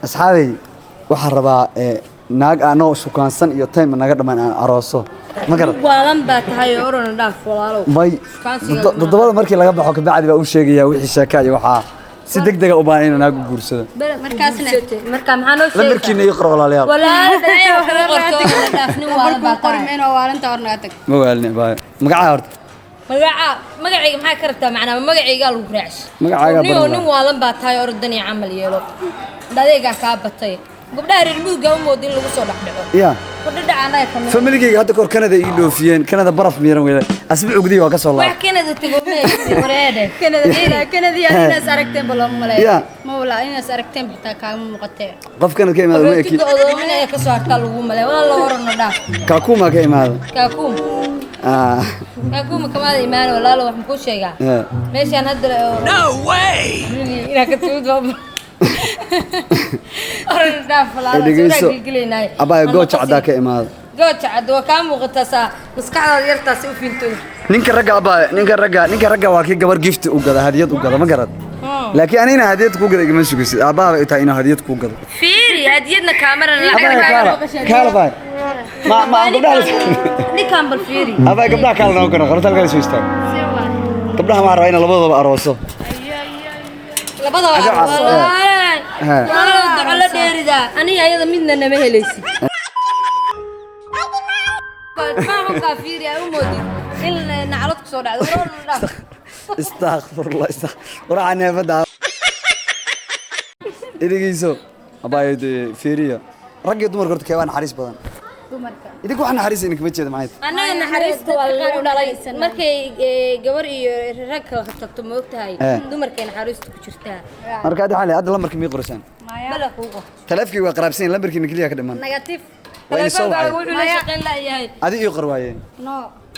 Asxaabay, waxaan rabaa naag aanoo shukaansan iyo time naga dhammaan aan arooso, ma garad? Waalan baa tahay oo orana dhaaf, walaalow. May. Shukaansiga. 7da markii laga baxo kabacdi baa u sheegayaa wixii sheeka iyo waxaa si degdega u baahan inaan naag u guursado. Markaasna marka maxaa noo sheegtaa? Lambarkiina ii qor, walaalayaal. Walaal, dhayaa wax u qorto, orana dhaaf, nin waalan baa tahay. Qormeenoo waalinta ornaga tag. Ma waalni baay. Magacaa horta? Magaca, magacayga maxaa ka rabtaa? Macnaa magacaygaa lagu raacsi. Magacaagaa nin baran. Nin waalan baa tahay, ordan iyo camal yeelo, adeegaa kaa batay. Gabdhaha reer mudugga u mooda in lagu soo dhexdhaco. Ya. Kudhadhaca annaga kamid. Familigayga hadda kahor Canada ii dhoofiyeen. Canada baraf miiran weyda, asbuuc gudihii waa ka soo wax laabay. Canada tago wareedhe. Kanada inaas aragteen ba looma maleeyo. Ya. Ma walaa inaas aragteen xitaa kaagama muuqatee. Qof Canada ka imaada ma eki. Rootiga odoomin ee kasoo hartaa lagu maleeya, walaa la orano dhaaf. Kakuma ka imaada. Kaakuum. Ah. Kaakuuma kamaada imaan, walaalo. Wax makuu sheegaa? Eh. Meeshaan hadda, no way, inaa ka timid baa orano dhaaf, walaalo. Ee, dhegeyso. Sawiraan gelgelaynaaye. Abaayo, gooja caddaa ka imaada. Gooja cad waa kaa muuqataa, saa maskaxdaada yartaasi u fintooda. Ninka ragga, abaayo, ninka ragga waa kii gabar gift u gada, hadiyad u gada, ma garad? Laakiin anina hadiyad kuu gada igama sugaysid. Aabbaha bay tahay inuu hadiyad kuu gado. Fiiri, hadiyadna kaamarana. Abaayo, lacag. Kaala kaala baay, ma gabdhaha Ninkaan bal fiiri. Abaayo, gabdhaha kaala noo gano qorta halkaa soo istaag. Gabdhaha waxaan rabaa inaan labadooda arooso. Labadaba. Aga arooso. He. Walaalow, duco la dheeridaa, aniga ayada midna nama helaysid. Maamulkaa fiiri, aa u moodid in naclad kusoo dhacdo. Walaalow, dhaaf. Istakfirullah, waraca neefada idhigiiso. Abaayo, dee fiiriya, rag iyo dumarka horta keebaa naxariis badan? Dumarka. Idinka wax naxariis idinkama jeeda, maxay tahay? Annaga naxariista waa lagu dhalay. Markay gabar iyo rag kala tagto, ma ogtahay? Eh. Dumarkay naxariista ku jirtaa. Marka hadda xalay hadda lambarka mii qoraysaan? Bala kuu qorto. Taleefkii waa qaraabsan yahay, lambarkiina keliya ka dhiman. Negative. Waa ini soo wacay. Wuxuu la shaqayn layahay. Adi ii qor waayeen. No.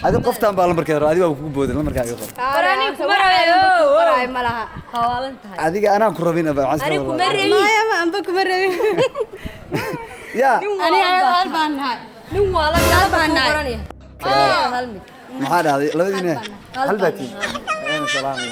Adi qoftaan baa lambarkeeda raba, adi waa kugu booday, lambarkaa ii qor. War aniga kuma rabayo. Qoraay ma laha. Hawaalan tahay. Adiga anaa ku rabin, abaa waxaan Aniga iska kuma wadaa. rabin. Maya, ma anba kuma rabin. Ya. Aniga hal baan nahay. Nin waalan Hal baan kuu nahay. qoranaya. Hal mid. Maxaa dhahday labadiina? Hal baa tiin. Ayna salaamay.